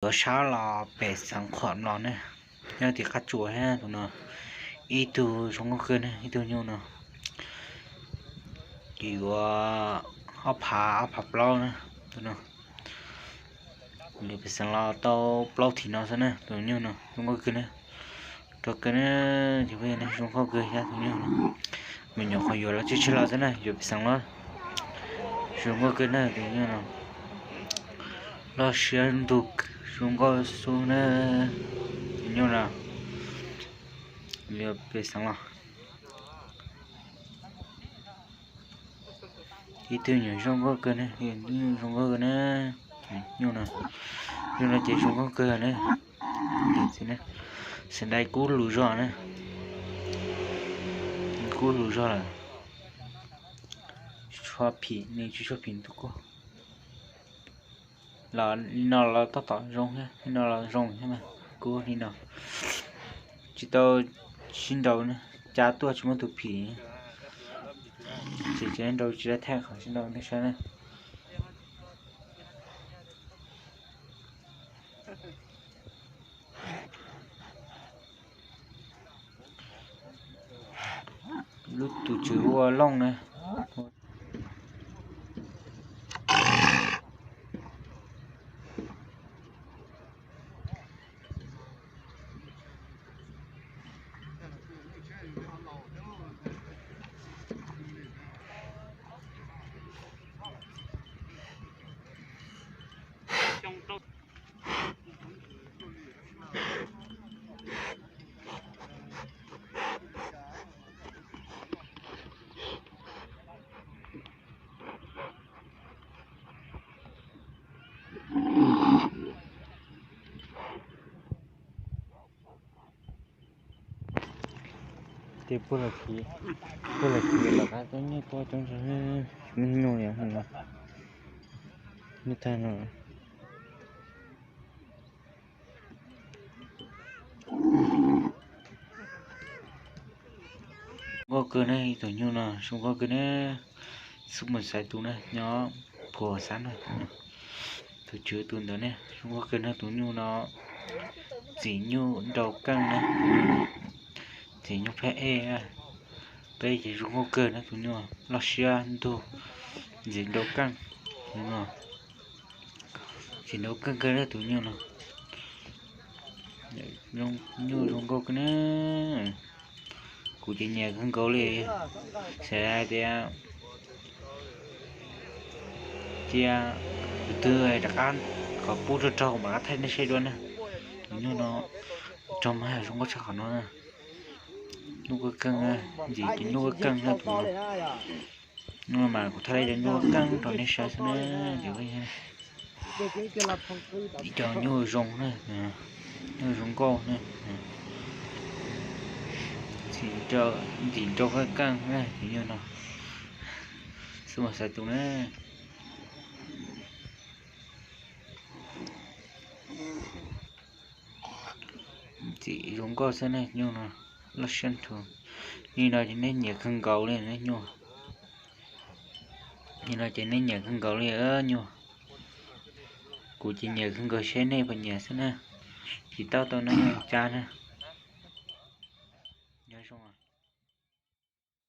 Yuav sab los pem Xeev Khuam los ne, nyob tim qab tsuas thiab tus no. Ib tug zoo nkauj kawg ne, ib tug nyuj no ces yuav ob phav, ob phav plaub na, tus no. Yuav pem Xeev los tau plaub thim no xwb na, tus nyuj no zoo nkauj kawg na. Rau kawg na, ces peb zoo nkauj kawg thiab tus nyuj no. Me nyuam qhuav yuav los tshiab tshiab los xwb na, yuav pem Xeev los. Zoo nkauj kawg na tus nyuj no. Loj siab ntug, zoo nkauj xwb na tus nyuj no. Yuav pem Xeev los. Ib tug nyuam zoo nkauj kawg na, zoo nkauj kawg na. Nyuj no, nyuj no ces zoo nkauj kawg na. Xav dai kub lus zog na, kub lus zog lawm. Tsis tshua phim, nws tsis tshua phim tus kub. Los li no los tab tom zoo thiab, li no los zoo thiab mas, kub li no. Tsis tau sib nraus na, cab tuaj tsis muaj tus phim. Ces tsis nraus, tsis tau thaij qhov sib nraus nej saib na. Lub tus tswv hu ua Looj na. Ces puag los kiv, puag los kiv los qab coob nyuj tuaj coob, nyuj li no, nyuj tag no. Zoo nkauj kawg ne, tus nyuj no zoo nkauj kawg ne. Xub mus xaiv tus na, nyob Phuam Xab na. Tus tswv tus ntawd ne zoo nkauj kawg na, tus nyuj no txim nyuj nrau keej na. Txim nyuj phab ej, peb ces zoo nkauj kawg na, tus nyuj loj siab ntug, ntxim nrau keej. Tus no txim nrau keej kawg na tus nyuj no. Nyuj zoo nkauj kawg na. Kuv ces nyiam kawg nkaus li. Xav hais tias cia tus twg rov qab kom pub rau raug mam rov qab thaij nej saib dua na. Tus nyuj no raug mas zoo nkauj tshaj qhov no na. Nyuj keej keej, ntxim ces nyuj keej keej na tus no. Mas kuv thaij ib co nyuj keej rau nej saib xwb na. Ib co nyuj zoo na, nyuj zoo nkauj na. Ntxim nrau keej keej na tus nyuj no. Xub mus xaiv tus na. Ntxim zoo nkauj xwb na nyuj no, loj siab nrug. Li no ces nej nyiam kawg nkaus li na nyuj. Li no ces nej nyiam kawg nkaus li nyuj. Kuv ces nyiam kawg nkaus, seb nej puas nyiam xwb na. Tsis tau tau na nyuj cab na.